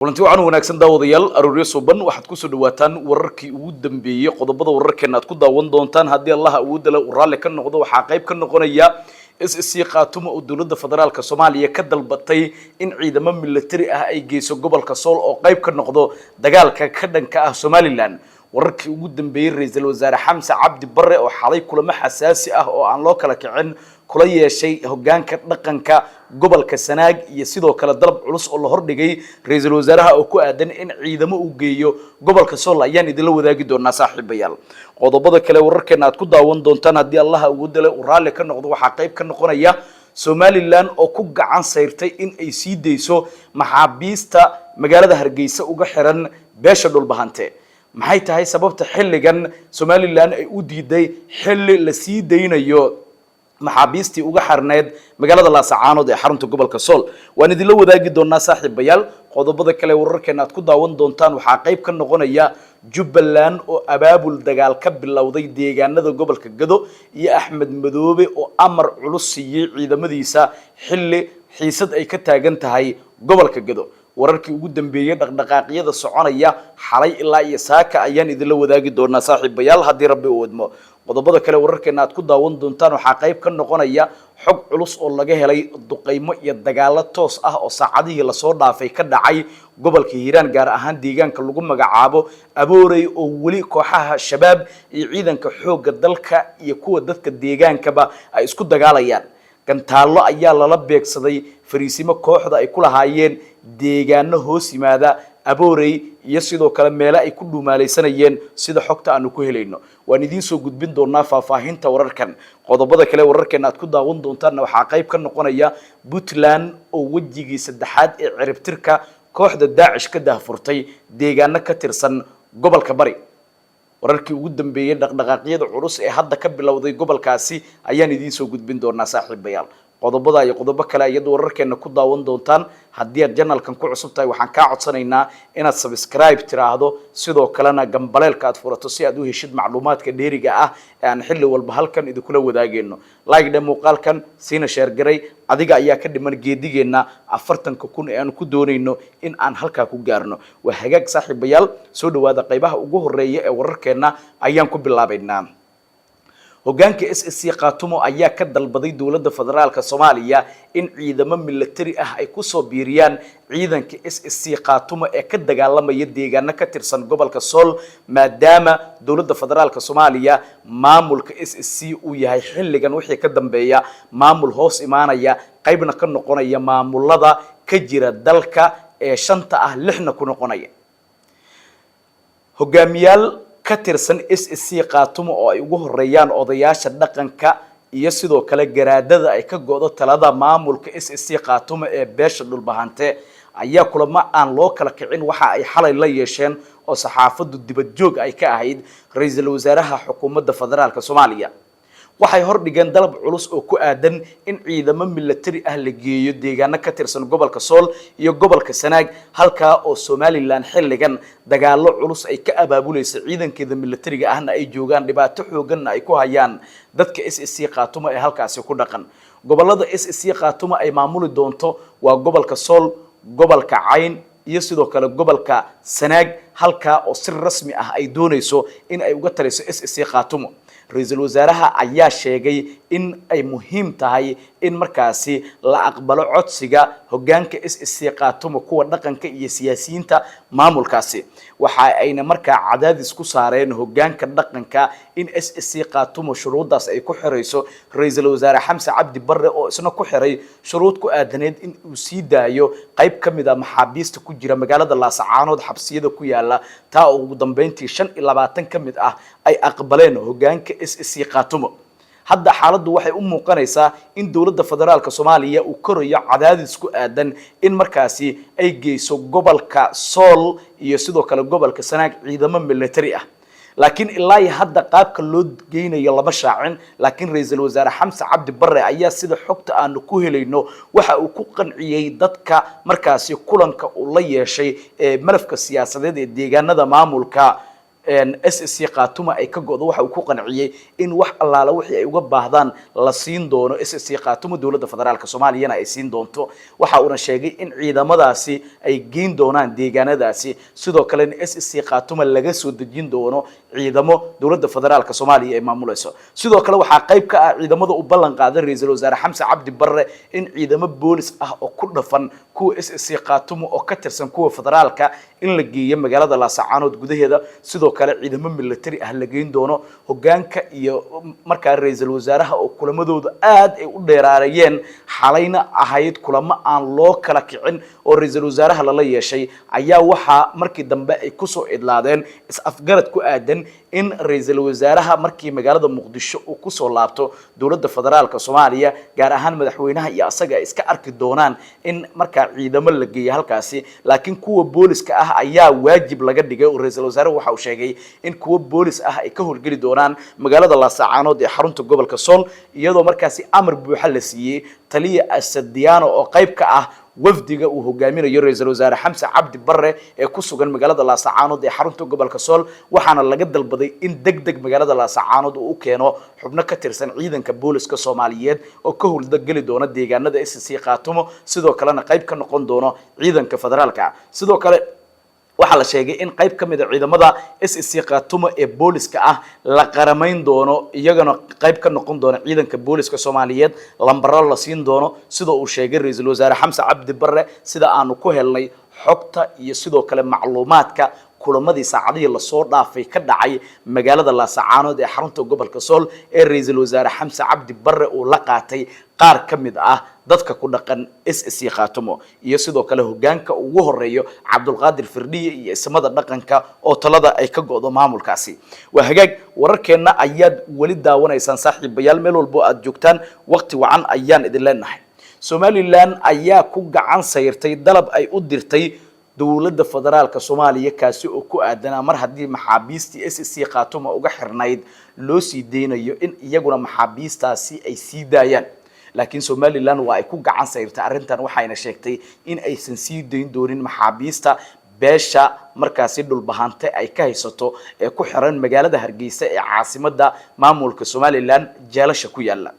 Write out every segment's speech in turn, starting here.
Kulanti waxaan wanaagsan, daawadayaal, arooryo suban. Waxaad kusoo dhawaataan wararkii ugu dambeeyey. Qodobada wararkeena aad ku daawan doontaan, haddii Allaha awoodda le uu raalli ka noqdo, waxaa qayb ka noqonaya SSC Khaatumo oo dowladda federaalka Soomaaliya ka dalbatay in ciidamo military ah ay geyso gobolka Sool oo qayb ka noqdo dagaalka ka dhanka ah Somaliland. Wararkii ugu dambeeyey, ra-iisul wasaare Xamse Cabdi Barre oo xalay kulamo xasaasi ah oo aan loo kala kicin kula yeeshay hogaanka dhaqanka gobolka Sanaag, iyo sidoo kale dalab culus oo la hordhigay ra-iisul wasaaraha oo ku aadan in ciidamo uu geeyo gobolka Sool, ayaan idinla wadaagi doonaa, saaxiibayaal. Qodobada kale wararkeena aad ku daawan doontaan, haddii Allaha awoodda le uu raalli ka noqdo, waxaa qayb ka noqonaya Somaliland oo ku gacan sayrtay in ay sii dayso maxaabiista magaalada Hargeysa uga xiran beesha Dhulbahante. Maxay tahay sababta xilligan Somaliland ay u diiday xilli la sii daynayo maxaabiistii uga xarneyd magaalada Laasacaanood ee xarunta gobolka Sool? Waan idinla wadaagi doonaa, saaxiibayaal. Qodobada kale wararkeena aad ku daawan doontaan waxaa qayb ka noqonaya Jubbaland oo abaabul dagaal ka bilowday deegaanada gobolka Gado, iyo Axmed Madoobe oo amar culus siiyey ciidamadiisa xilli xiisad ay ka taagan tahay gobolka Gado. Wararkii ugu dambeeyey, dhaqdhaqaaqyada soconaya xalay ilaa iyo saaka, ayaan idinla wadaagi doonaa, saaxiibayaal, haddii Rabbi uu idmo. Qodobada kale wararkeena aad ku daawan doontaan waxaa qayb ka noqonaya xog culus oo laga helay duqaymo iyo dagaalo toos ah oo saacadihii lasoo dhaafay ka dhacay gobolka Hiiraan, gaar ahaan deegaanka lagu magacaabo Aboorey, oo weli kooxaha Shabaab iyo ciidanka xoogga dalka iyo kuwa dadka deegaankaba ay isku dagaalayaan. Gantaallo ayaa lala beegsaday fariisimo kooxda ay ku lahaayeen deegaano hoos yimaada Aboorey iyo sidoo kale meelo ay ku dhuumaalaysanayeen, sida xogta aanu ku helayno. Waan idiin soo gudbin doonaa faahfaahinta wararkan. Qodobada kale wararkeena aad ku daawan doontaanna waxaa qayb ka noqonaya Puntland oo wejigii saddexaad ee ciribtirka kooxda Daacish ka daahfurtay deegaano ka tirsan gobolka Bari. Wararkii ugu dambeeyey, dhaqdhaqaaqyada culus ee hadda ka bilowday gobolkaasi, ayaan idiin soo gudbin doonaa, saaxiibayaal. Qodobada iyo qodobo kale iyadoo wararkeena ku daawan doontaan. Haddii aad channelkan ku cusub tahay, waxaan kaa codsanaynaa inaad subscribe tiraahdo, sidoo kalena gambaleelka aad furato, si aad u heshid macluumaadka dheeriga ah ee aan xilli walba halkan idinkula wadaagayno. Like dhe muuqaalkan, siina share garay. Adiga ayaa ka dhiman geedigeenna 40,000 ee aan ku doonayno in aan halkaa ku gaarno. Waa hagaag, saaxiibayaal, soo dhawaada. Qaybaha ugu horeeya ee wararkeenna ayaan ku bilaabaynaa. Hogaanka SSC Khaatumo ayaa ka dalbaday dowladda federaalka Soomaaliya in ciidamo military ah ay kusoo biiriyaan ciidanka SSC Khaatumo ee ka dagaalamaya deegaano ka tirsan gobolka Sool, maadaama dowladda federaalka Soomaaliya maamulka SSC uu yahay xilligan wixii ka dambeeya maamul hoos imaanaya, qaybna ka noqonaya maamulada ka jira dalka ee shanta ah, lixna ku noqonaya. Hogaamiyaal ka tirsan SSC Khaatumo oo ay ugu horeeyaan odayaasha dhaqanka iyo sidoo kale garaadada ay ka go'do talada maamulka SSC Khaatumo ee beesha Dhulbahante ayaa kulamo aan loo kala kicin waxa ay xalay la yeesheen, oo saxaafaddu dibad joog ay ka ahayd, ra-iisul wasaaraha xukuumadda federaalka Soomaaliya. Waxay hordhigeen dalab culus oo ku aadan in ciidamo military ah la geeyo deegaano ka tirsan gobolka Sool iyo gobolka Sanaag, halkaa oo Somaliland xilligan dagaallo culus ay ka abaabulaysa, ciidankeeda militariga ahna ay joogaan, dhibaato xooganna ay ku hayaan dadka SSC Khaatumo ee halkaasi ku dhaqan. Gobolada SSC Khaatumo ay maamuli doonto waa gobolka Sool, gobolka Cayn iyo sidoo kale gobolka Sanaag, halkaa oo si rasmi ah ay doonayso in ay uga taliso SSC Khaatumo. Ra-iisul wasaaraha ayaa sheegay in ay muhiim tahay in markaasi la aqbalo codsiga hogaanka SSC Khaatumo, kuwa dhaqanka iyo siyaasiyiinta maamulkaasi. Waxa ayna markaa cadaadis ku saareen hogaanka dhaqanka in SSC Khaatumo shuruuddaas ay ku xirayso ra-iisul wasaare Xamse Cabdi Barre, oo isna ku xiray shuruud ku aadaneed in uu sii daayo qayb ka mid a maxaabiista ku jira magaalada Laasacaanood xabsiyada ku yaala, taa oo ugu dambeyntii 25 ka mid ah ay aqbaleen hogaanka SSC Khaatumo. Hadda xaaladdu waxay u muuqanaysaa in dowladda federaalka Soomaaliya uu korayo cadaadis ku aadan in markaasi ay geyso gobolka Sool iyo sidoo kale gobolka Sanaag ciidamo military ah, laakiin ilaa iyo hadda qaabka loo geynayo lama shaacin. Laakiin ra-iisul wasaare Xamse Cabdi Barre ayaa, sida xogta aanu ku helayno, waxa uu ku qanciyey dadka markaasi kulanka uu la yeeshay ee malafka siyaasadeed ee deegaanada maamulka. SSC Khaatuma ay ka go'do. Waxa uu ku qanciyey in wax allaala wixii ay uga baahdaan la siin doono SSC Khaatuma, dowladda federaalka Soomaaliyana ay siin doonto. Waxa uuna sheegay in ciidamadaasi ay geyn doonaan deegaanadaasi, sidoo kalena SSC Khaatuma laga soo dejin doono ciidamo dowladda federaalka Soomaaliya ay maamulayso. Sidoo kale waxaa qayb ka ah ciidamada u ballan qaaday ra-iisul wasaare Xamse Cabdi Barre in ciidamo boolis ah oo ku dhafan kuwa SSC Khaatuma oo ka tirsan kuwa federaalka in la geeyo magaalada Laasacaanood gudaheeda, sidoo kale ciidamo military ah la geyn doono. Hogaanka iyo markaa ra-iisul wasaaraha oo kulamadooda aad ay u dheeraarayeen, xalayna ahayd kulamo aan loo kala kicin oo ra-iisul wasaaraha lala yeeshay, ayaa waxaa markii dambe ay kusoo idlaadeen is-afgarad ku aadan in ra-iisul wasaaraha markii magaalada Muqdisho uu kusoo laabto, dowladda federaalka Soomaaliya, gaar ahaan madaxweynaha iyo asaga, ay iska arki doonaan in markaa ciidamo la geeyo halkaasi. Laakiin kuwa booliska ah ayaa waajib laga dhigay, oo ra-iisul wasaaruhu waxa uu sheegay in kuwa boolis ah ay ka howlgeli doonaan magaalada Laasacaanood ee xarunta gobolka Sool, iyadoo markaasi amar buuxa la siiyey taliya Asadiyaano oo qayb ka ah wafdiga uu hogaaminayo ra-iisul wasaare Xamse Cabdi Barre ee ku sugan magaalada Laasacaanood ee xarunta gobolka Sool. Waxaana laga dalbaday in deg deg magaalada Laasacaanood uu u keeno xubno ka tirsan ciidanka booliska Soomaaliyeed oo ka howlgeli doona deegaanada SSC Khaatumo, sidoo kalena qayb ka noqon doono ciidanka federaalka. Sidoo kale waxaa la sheegay in qayb ka mid a ciidamada SSC Khaatumo ee booliska ah la qaramayn doono, iyagana qayb ka noqon doona ciidanka booliska Soomaaliyeed, lambaro la siin doono, sida uu sheegay ra-iisul wasaare Xamse Cabdi Barre. Sida aanu ku helnay xogta iyo sidoo kale macluumaadka kulamadii saacadihii lasoo dhaafay ka dhacay magaalada Laasacaanood ee xarunta gobolka Sool ee ra-iisul wasaare Xamse Cabdi Barre uu la qaatay qaar ka mid ah dadka ku dhaqan SSC Khaatumo iyo sidoo kale hogaanka ugu horeeyo Cabdulqaadir Firdhiye iyo ismada dhaqanka oo talada ay ka go'do maamulkaasi. Waa hagaag, wararkeenna ayaad weli daawanaysaan, saaxiibayaal, meel walbo aad joogtaan waqti wacan ayaan idin leenahay. Somaliland ayaa ku gacan sayrtay dalab ay u dirtay dowladda federaalka Soomaaliya, kaasi oo ku aadanaa mar haddii maxaabiistii SSC Khaatuma uga xirnayd loo sii deynayo in iyaguna maxaabiistaasi ay sii daayaan. Laakiin Somaliland waa ay ku gacan sayrtay arrintan, waxayna sheegtay in aysan sii dayn doonin maxaabiista beesha markaasi Dhulbahante ay ka haysato ee ku xiran magaalada Hargeysa ee caasimadda maamulka Somaliland jeelasha ku yaala.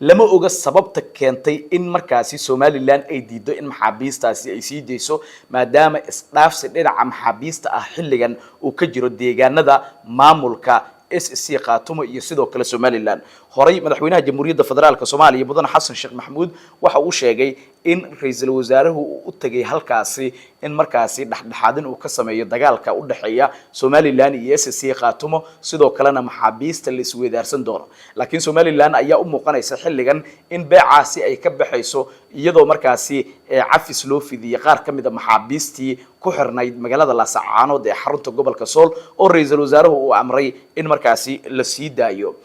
Lama oga sababta keentay in markaasi Somaliland ay diido in maxaabiistaasi ay sii dayso, maadaama isdhaafsi dhinaca maxaabiista ah xilligan uu ka jiro deegaanada maamulka SSC Khaatumo iyo sidoo kale Somaliland. Horey madaxweynaha Jamhuuriyadda Federaalka Soomaaliya, mudane Xasan Sheekh Maxamuud, waxa uu sheegay in ra-iisul wasaaruhu uu u tegay halkaasi in markaasi dhexdhexaadin uu ka sameeyo dagaalka u dhexeeya Somaliland iyo SSC Khaatumo, sidoo kalena maxaabiista la isweydaarsan doono. Laakiin Somaliland ayaa u muuqanaysa xilligan in beecaasi ay ka baxayso, iyadoo markaasi cafis loo fidiyey qaar ka mid a maxaabiistii ku xirnayd magaalada Laasacaanood ee xarunta gobolka Sool, oo ra-iisul wasaaruhu uu amray in markaasi la sii daayo.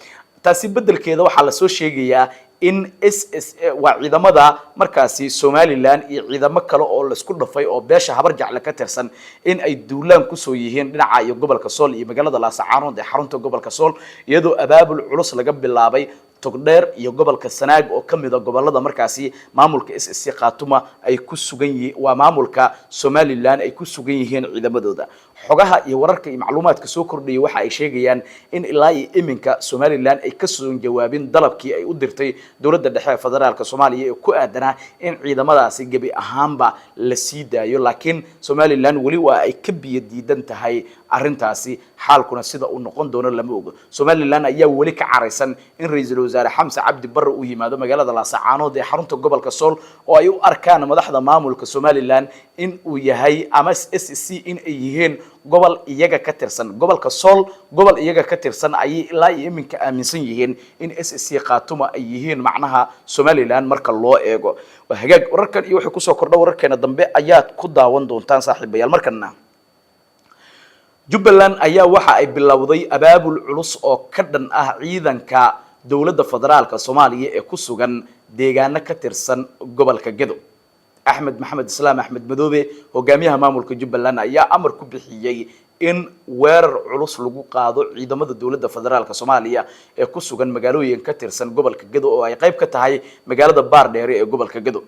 Taasi beddelkeeda waxaa lasoo sheegayaa in SS waa ciidamada markaasi Somaliland iyo ciidamo kale oo laisku dhafay oo beesha Habar Jacle ka tirsan in ay duulaan kusoo yihiin dhinaca iyo gobolka Sool iyo magaalada Laasacaanood ee xarunta gobolka Sool, iyadoo abaabul culus laga bilaabay Togdheer iyo gobolka Sanaag oo ka mid a gobolada markaasi maamulka SSC Khaatuma ay ku sugan yihiin, waa maamulka Somaliland ay ku sugan yihiin ciidamadooda. Xogaha iyo wararka iyo macluumaadka soo kordhayay waxa ay sheegayaan in ilaa iyo iminka Somaliland ay kasoo jawaabin dalabkii ay u dirtay dowladda dhexe ee federaalka Soomaaliya ee ku aadanaa in ciidamadaasi gebi ahaanba la sii daayo. Laakiin Somaliland weli waa ay ka biyo diidan tahay arrintaasi, xaalkuna sida uu noqon doono lama ogo. Somaliland ayaa weli ka caraysan in ra-iisul wasaare Xamse Cabdi Barre uu yimaado magaalada Laasacaanood ee xarunta gobolka Sool, oo ay u arkaan madaxda maamulka Somaliland in uu yahay ama SSC in ay yihiin gobol iyaga ka tirsan. Gobolka Sool gobol iyaga ka tirsan ayay ilaa iyo iminka aaminsan yihiin in SSC Khaatuma ay yihiin macnaha Somaliland marka loo eego. Waa hagaag, wararkan iyo wixii kusoo kordha wararkeena dambe ayaad ku daawan doontaan, saaxiibayaal. Markana Jubbaland ayaa waxa ay bilowday abaabul culus oo ka dhan ah ciidanka dowladda federaalka Soomaaliya ee ku sugan deegaano ka tirsan gobolka Gedo. Axmed Maxamed Islaam, Axmed Madoobe, hogaamiyaha maamulka Jubbaland, ayaa amar ku bixiyey in weerar culus lagu qaado ciidamada dowladda federaalka Soomaaliya ee ku sugan magaalooyin ka tirsan gobolka Gedo, oo ay qayb ka tahay magaalada Baardheere ee gobolka Gedo.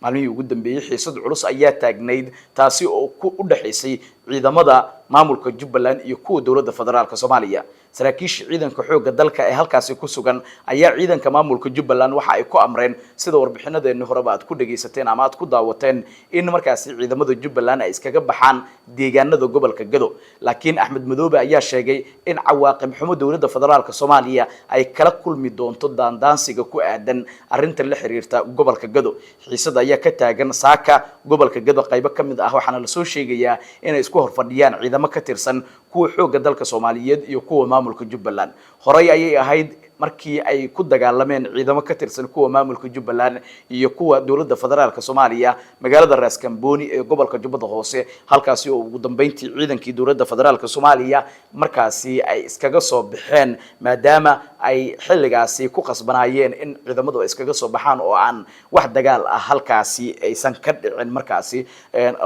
Maalmihii ugu dambeeyey xiisad culus ayaa taagnayd, taasi oo ku u dhexaysay Ciidamada maamulka Jubbaland iyo kuwa dowladda federaalka Soomaaliya, saraakiisha ciidanka xoogga dalka ee halkaasi ku sugan ayaa ciidanka maamulka Jubbaland waxa ay ku amreen, sida warbixinadeeni horeba aad ku dhagaysateen ama aad ku daawateen, in markaasi ciidamada Jubbaland ay iskaga baxaan deegaanada gobolka Gado. Laakiin Axmed Madoobe ayaa sheegay in cawaaqib xumo dowladda federaalka Soomaaliya ay kala kulmi doonto daandaansiga ku aadan arrinta la xiriirta gobolka Gado. Xiisada ayaa ka taagan saaka gobolka Gado qaybo ka mid ah, waxaana lasoo sheegayaa inay isku horfadhiyaan ciidamo ka tirsan kuwa xoogga dalka Soomaaliyeed iyo kuwa maamulka Jubbaland. Horey ayay ahayd markii ay ku dagaalameen ciidamo ka tirsan kuwa maamulka Jubbaland iyo kuwa dowladda federaalka Soomaaliya magaalada Raskamboni ee gobolka Jubbada Hoose, halkaasi oo ugu dambeyntii ciidankii dowladda federaalka Soomaaliya markaasi ay iskaga soo baxeen, maadaama ay xilligaasi ku qasbanaayeen in ciidamadu ay iskaga soo baxaan oo aan wax dagaal ah halkaasi aysan ka dhicin, markaasi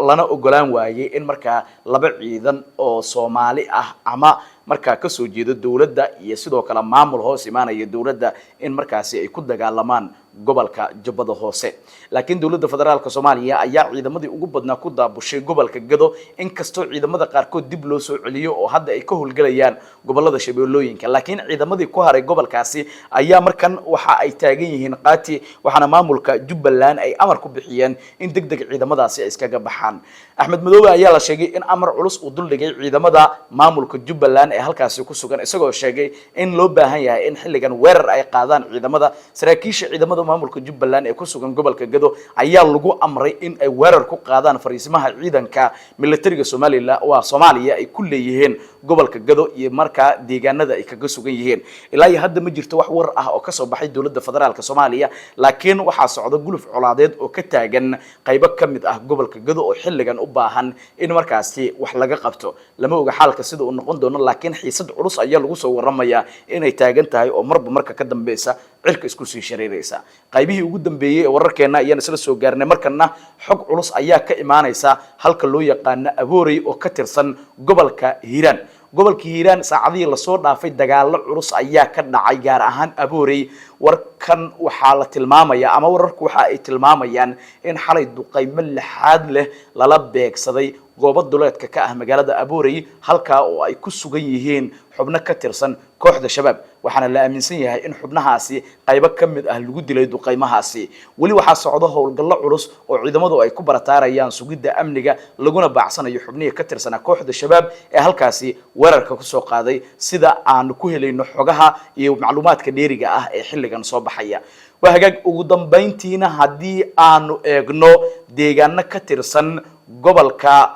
lana ogolaan waayey in markaa laba ciidan oo Soomaali ah ama markaa kasoo jeeda dowladda iyo sidoo kale maamul hoos imaanaya dowladda in markaasi ay ku dagaalamaan gobolka Jubbada Hoose. Laakiin dowladda federaalka Soomaaliya ayaa ciidamadii ugu badnaa ku daabushay gobolka Gado, inkastoo ciidamada qaarkood dib loo soo celiyo oo hadda ay ka howlgelayaan gobolada Shabeellooyinka. Laakiin ciidamadii ku haray gobolkaasi ayaa markan waxa ay taagan yihiin qaati, waxaana maamulka Jubbaland ay amar ku bixiyeen in deg deg ciidamadaasi ay iskaga baxaan. Axmed Madoobe ayaa la sheegay in amar culus uu duldhigay ciidamada maamulka Jubbaland ee halkaasi ku sugan, isagoo sheegay in loo baahan yahay in xilligan weerar ay qaadaan ciidamada. Saraakiisha ciidamada maamulka Jubbaland ee ku sugan gobolka Gado ayaa lagu amray in ay weerar ku qaadaan fariisimaha ciidanka militariga Somaliland, waa Soomaaliya, ay ku leeyihiin gobolka Gado iyo markaa deegaanada ay kaga sugan yihiin. Ilaa iyo hadda ma jirto wax war ah oo kasoo baxay dowladda federaalka Soomaaliya, laakiin waxaa socda guluf colaadeed oo ka taagan qaybo ka mid ah gobolka Gado oo xilligan u baahan in markaasi wax laga qabto. Lama oga xaalka sida uu noqon doono, laakiin xiisad culus ayaa lagu soo waramayaa inay taagan tahay oo marba marka ka dambeysa cirka isku sii shareeraysa. Qaybihii ugu dambeeyey ee wararkeena ayaan isla soo gaarnay. Markana xog culus ayaa ka imaanaysa halka loo yaqaano Aboorey oo ka tirsan gobolka Hiiraan. Gobolka Hiiraan saacadihii lasoo dhaafay dagaalo culus ayaa ka dhacay, gaar ahaan Aboorey. Warkan waxaa la tilmaamaya ama wararku waxa ay tilmaamayaan in xalay duqaymo lixaad leh lala beegsaday goobo duleedka ka ah magaalada Aboorey, halkaa oo ay ku sugan yihiin xubno ka tirsan kooxda Shabaab, waxaana la aaminsan yahay in xubnahaasi qaybo ka mid ah lagu dilay duqaymahaasi. Weli waxaa socda howlgallo culus oo ciidamadu ay ku barataarayaan sugidda amniga, laguna baacsanayo xubnihii ka tirsanaa kooxda Shabaab ee halkaasi weerarka kusoo qaaday, sida aanu ku helayno xogaha iyo macluumaadka dheeriga ah ee xilligan soo baxaya. Waa hagaag. Ugu dambayntiina, haddii aanu eegno deegaano ka tirsan gobolka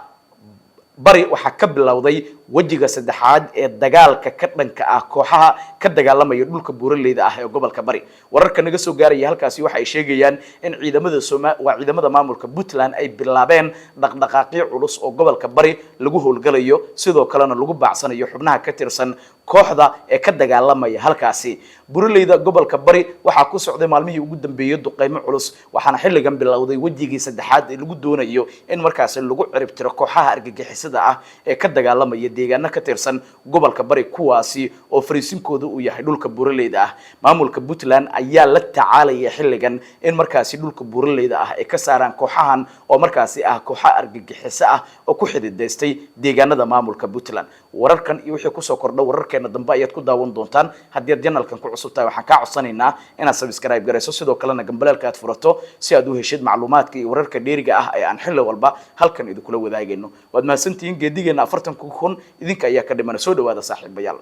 Bari, waxaa ka bilowday wejiga saddexaad ee dagaalka ka dhanka ah kooxaha ka dagaalamaya dhulka buuraleyda ah ee gobolka Bari. Wararka naga soo gaaraya halkaasi waxa ay sheegayaan in ciidamada Soma, waa ciidamada maamulka Puntland, ay bilaabeen dhaqdhaqaaqyo culus oo gobolka Bari lagu howlgalayo, sidoo kalena lagu baacsanayo xubnaha ka tirsan kooxda ee ka dagaalamaya halkaasi. Buuraleyda gobolka Bari waxaa ku socday maalmihii ugu dambeeyey duqeymo culus, waxaana xilligan bilowday wejigii saddexaad ee lagu doonayo in markaasi lagu ciribtiro kooxaha argagixisada ah ee ka dagaalamaya deegaano ka tirsan gobolka Bari, kuwaasi oo fariisinkooda uu yahay dhulka buuraleyda ah. Maamulka Puntland ayaa la tacaalaya xilligan in markaasi dhulka buuraleyda ah ay ka saaraan kooxahan oo markaasi ah kooxa argagixiso ah oo ku xididaystay deegaanada maamulka Puntland. Wararkan iyo wixii kusoo kordha wararkeena dambe ayaad ku daawan doontaan. Haddii aad channelkan ku cusub tahay, waxaan kaa codsanaynaa inaad subscribe garayso, sidoo kalena gambaleelka aad furato si aad u heshid macluumaadka iyo wararka dheeriga ah ee aan xilli walba halkan idinkula wadaagayno. Waad mahadsantihiin. Geedigeena 40,000 idinka ayaa ka dhimana. Soo dhawaada, saaxiibayaal.